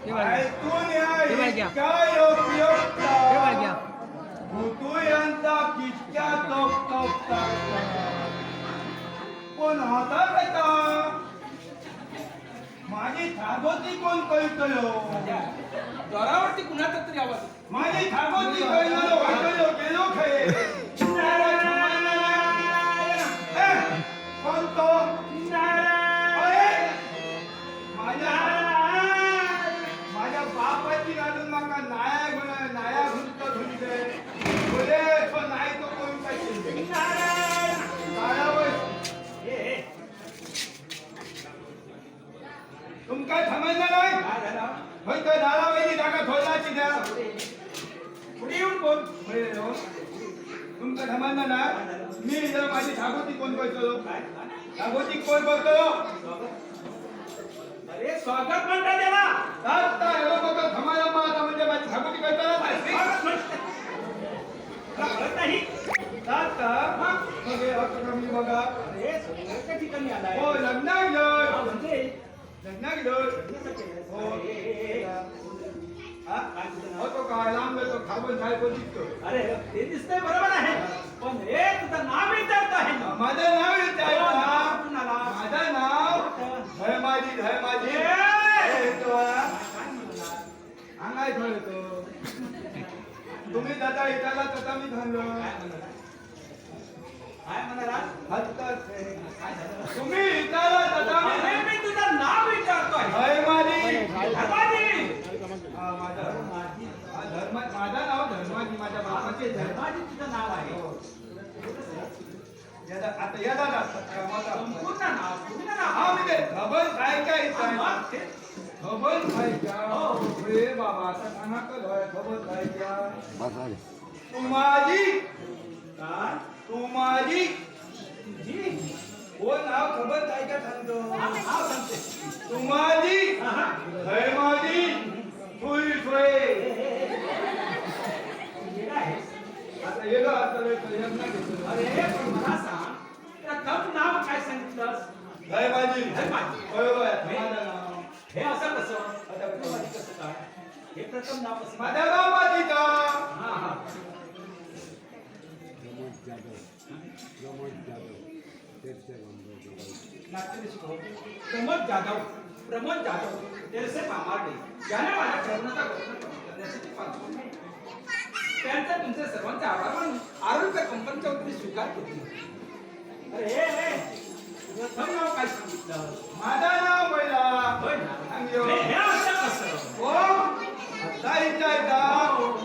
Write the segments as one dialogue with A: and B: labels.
A: इतका उपयुक्त भुतुयांचा कितक्या तप तप कोण हाता बेटा माझी थागोती कोण कळतलो?
B: दारावरती कुणाचा तरी आवाज.
A: माझी थागोती कळणारो वाटलो गेलो खे. ए, कोण तो? अरे, माझ्या माझ्या बापाची घालून माका नाया गुण नाया गुंत धुंदे बोले तो नाही तो कोण काय. तुमका समजलं नाही?
B: काय झालं?
A: होय तर दारावयली जागा थोडलाची द्या.
B: पुढे येऊन बोल.
A: होय हो. तुमका समजलं ना? मी जर माझी ठागोती कोण करतलो? ठागोती कोण करतलो?
B: अरे, स्वागत म्हणतात त्याला.
A: आता एवढं बघा थमाला आता म्हणजे माझी ठागोती करताना.
B: स्वागत म्हणतात तुला, कळत नाही?
A: आता मग हे असं मी बघा.
B: अरे, सोन्याच्या ठिकाणी आलाय.
A: हो, लग्नाक गेलोय.
B: हा, म्हणजे
A: लग्नाक गेलोय. हो.
B: ए, ए, ए,
A: हा?
B: काय तुझं नाव?
A: हो, तो काय लांब तो खाबून साहेब दिसतो.
B: अरे, ते दिसतंय बरोबर आहे, पण हे तुझं नाव विचारतो आहे मी.
A: माझं नाव
B: हो,
A: विचारता?
B: नाव कुठून आला?
A: माझं नाव धर्माजी धर्माजी.
B: ए!
A: हे तो हा.
B: काय म्हणाला?
A: अंगाय येतो तुम्ही दादा विचारला तसा मी थांबलो.
B: काय म्हणाला? काय म्हणाला?
A: हत्ताच आहे.
B: काय झालं?
A: तुम्ही विचारला तसा मी.
B: अरे, मी तुझं नाव विचारतो आहे.
A: धर्माजी.
B: धर्माजी.
A: हा, माझा हा, धर्म माझं नाव धर्माजी, माझ्या बापाचे धर्म.
B: धर्माजी तुझं नाव आहे?
A: हो. या आता या दादा कामाचा.
B: संपूर्ण नाव, पूर्ण नाव.
A: हा, म्हणजे धबन खायच्या इथं.
B: मग ते
A: खबर खायच्या.
B: हो.
A: रे बाबा, आता सांगा कल खबर खायच्या तुम्हाजी.
B: काय?
A: तुम्हाजी.
B: तुझी?
A: हो, नाव खबर काय का सांगतो.
B: हा, नाव सांगते.
A: तुम्हाजी
B: हा, हा.
A: Dharmaji Thuy Thuy.
B: येडा आहेस.
A: आता येलो आता लय प्रयत्न घेतो.
B: अरे, पण मला सांग, प्रथम नाव काय सांगितलंस?
A: धर्माजी.
B: धर्माजी.
A: बरोबर आहे, माझं नाव.
B: हे असं कसं?
A: आता कसं?
B: धर्माजी कसं काय? हे प्रथम नाव कसं काय?
A: माझ्या बापाची का.
B: हा हा प्रमोद जाधव, प्रमोद जाधव तेरसे पामार्डे याने माझ्या प्रश्नाचा करण्यासाठी पाठवले. त्यांचा तुमच्या सर्वांचा आभार मानून आरोग्य कंपनीच्या वतीने स्वीकार करतो. अरे ए, ए, प्रथम नाव काय सांगितलं?
A: माझं नाव पहिला.
B: होय ना?
A: सांगितलं.
B: हे हे असं कसं?
A: हो, आता विचारता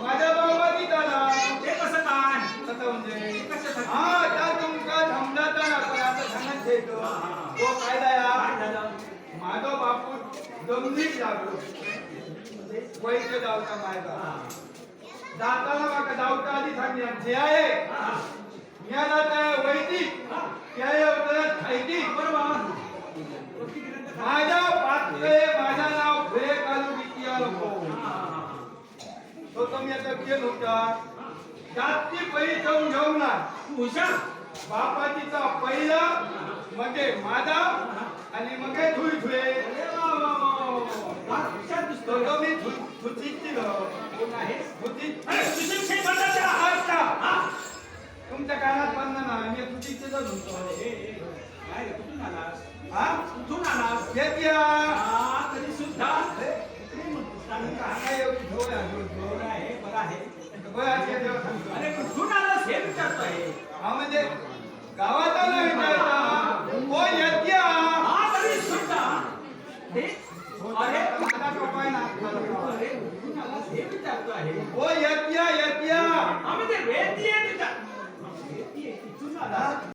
A: माझ्या बाबाची नाव.
B: ते कसं काय?
A: कसं म्हणजे?
B: ते कशासाठी?
A: हा, आता तुमका समजाता ना, पण आता सांगत ठेवतो. तो कायदा या.
B: काय झालं?
A: माझो बापूस जमनीक लागलो. वैद्य जावता माझा जाताना माका जावता आधी सांगल्या जे आहे
B: हा, हा.
A: म्या जात आहे वैदिक
B: हा,
A: त्या अवतरात खायची.
B: बरोबर. वस्तीगिरांचा खा-
A: माझ्या पात्रे माझं नाव फुले कालू किती नको.
B: हा, हा, हा.
A: तो तुम्ही आता केलं होता जास्ती पैसे घेऊ ना.
B: तू हुशार.
A: बापाचीचा पहिला म्हणजे माझा आणि मग थुई थुळे.
B: अरे वा वा वा वा वा. फार हुशार दिसतो.
A: तो मी थुचीची
B: कोण आहेस?
A: थुची.
B: अरे, सुशील म्हणतात त्याला.
A: अच्छा.
B: हा?
A: तुमच्या कानात पडलं ना, मी थुचीचे म्हणतो.
B: ए, ए, काय रे, कुठून आलास?
A: हा.
B: कुठून आलास?
A: येत्या.
B: हा, तरी सुद्धा कुठे म्हणतोस? कारण का?
A: काय एवढी धोय आहे?
B: बरं आहे, बरं आहे.
A: बरं आहे, देवा सांगतो.
B: अरे, कुठून आलास हे विचारतोय.
A: हा, म्हणजे गावात